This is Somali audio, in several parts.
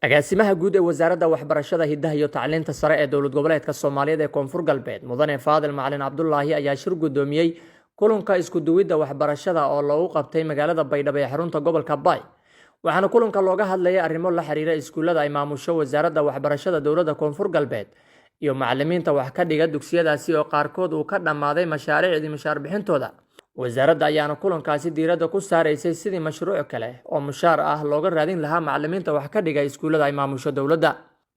Agaasimaha guud ee Wasaaradda Waxbarashada, Hidaha iyo Tacliinta Sare ee Dowlad Goboleedka Soomaaliyeed ee Koonfur Galbeed, Mudane Faadil Macalin Cabdulaahi, ayaa shir guddoomiyey kulanka isku duwidda waxbarashada oo loogu qabtay magaalada Baydhabo ee xarunta gobolka Baay. Waxaana kulanka looga hadlayay arrimo la xiriira iskuullada ay maamusho Wasaaradda Waxbarashada Dowladda Koonfur Galbeed iyo macalimiinta wax ka dhiga dugsiyadaasi oo qaarkood uu ka dhammaaday mashaariicdii mushaar bixintooda. Wasaaradda ayaana kulankaasi diiradda ku saaraysay sidii mashruuc kale oo mushaar ah looga raadin lahaa macalimiinta wax ka dhiga iskuullada ay maamusho dowladda.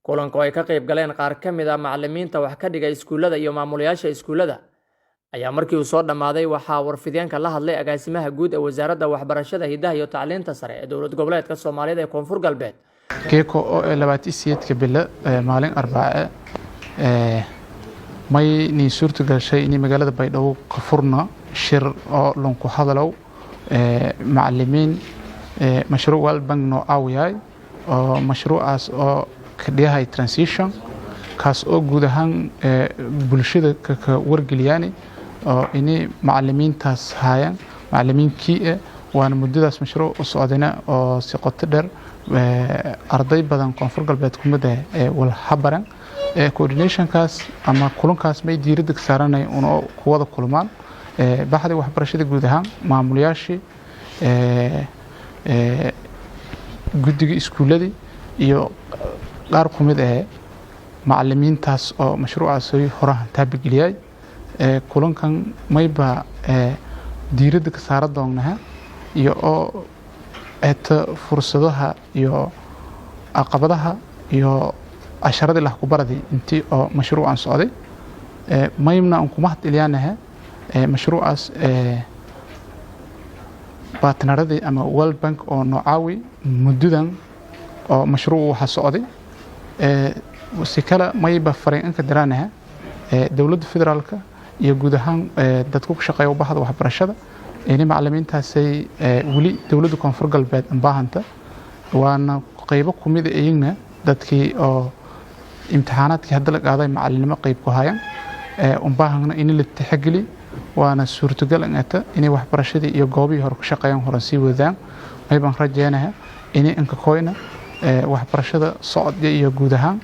Kulanka oo ay ka qayb galeen qaar ka mid ah macalimiinta wax ka dhiga iskuullada iyo maamulayaasha iskuullada ayaa markii uu soo dhammaaday waxaa warfideenka la hadlay agaasimaha guud ee Wasaaradda Waxbarashada, Hidaha iyo Tacliinta Sare ee Dowlad Goboleedka Soomaaliyeed ee Koonfur Galbeed. Geeko oo ee 28-ka bilo, maalin Arbaace, may nii suurta gashay inay magaalada Baydhabo ka furno shir oo lanku hadalow macalimiin mashruuc World Bank noo caawiyaay, oo mashruucaas oo ka dhiyahay transition, kaas oo guud ahaan bulshada ka wargeliyaani oo inay macalimiintaas haayaan macalimiinkii waana muddadaas mashruuc u socdayna oo si qoto dheer arday badan Koonfur Galbeed kumida walhabaran. Coordinationkaas ama kulankaas may diiradda ka saaranay un kuwada kulmaan baxdii waxbarashada guud ahaan, maamulayaashii, guddiga iskuuladii iyo qaar ku mid ah macalimiintaas oo mashruucaas horahan taabageliyay. Kulankan mayba diiradda ka saara doonnaha iyo oo eeta fursadaha iyo caqabadaha iyo casharadii lah ku baraday intii oo mashruucan socday. Maymna aan kuma hadilyaanaha mashruucaas partneradii ama World Bank oo noo caawi muddadan oo mashruuc waxa socday. Si kale mayba fariin ka diraanaha dowladda federaalka iyo guud ahaan dadka ku shaqeeya bahda waxbarashada ini macalimiintaasay weli dowladda Koonfur Galbeed baahanta, waana qeybo kumid iyagna dadkii oo imtixaanaadkii hadda la qaaday macalinimo qeyb ku hayaan unbaahana in la tixgeli, waana suurtagal ata inay waxbarashadii iyo goobihii hore ku shaqeeyaan horan sii wadaan. Maybaan rajeynaha inay inka koyna waxbarashada socodya iyo guud ahaan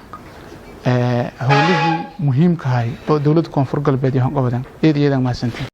howlihii muhiimkahay oo dowladda Koonfur Galbeed iyo hanqabadan. Eed iyadan mahadsantiin.